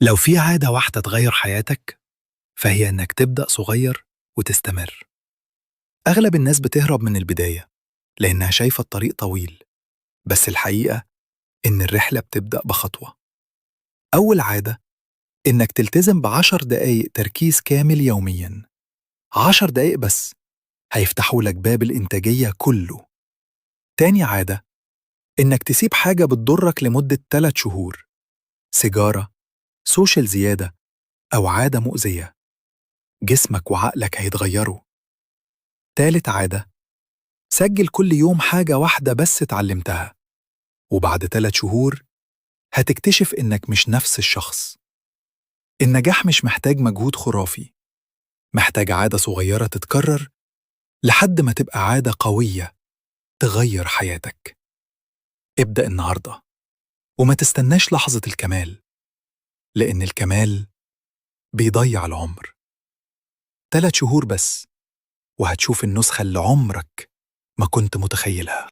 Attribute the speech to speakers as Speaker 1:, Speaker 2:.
Speaker 1: لو في عادة واحدة تغير حياتك، فهي إنك تبدأ صغير وتستمر. أغلب الناس بتهرب من البداية لأنها شايفة الطريق طويل، بس الحقيقة إن الرحلة بتبدأ بخطوة. أول عادة إنك تلتزم ب10 دقايق تركيز كامل يومياً. 10 دقايق بس هيفتحوا لك باب الإنتاجية كله. تاني عادة إنك تسيب حاجة بتضرك لمدة 3 شهور، سيجارة، social زيادة، أو عادة مؤذية. جسمك وعقلك هيتغيروا. تالت عادة، سجل كل يوم حاجة واحدة بس اتعلمتها، وبعد 3 شهور هتكتشف إنك مش نفس الشخص. النجاح مش محتاج مجهود خرافي، محتاج عادة صغيرة تتكرر لحد ما تبقى عادة قوية تغير حياتك. ابدأ النهاردة وما تستناش لحظة الكمال، لأن الكمال بيضيع العمر. 3 شهور بس وهتشوف النسخة اللي عمرك ما كنت متخيلها.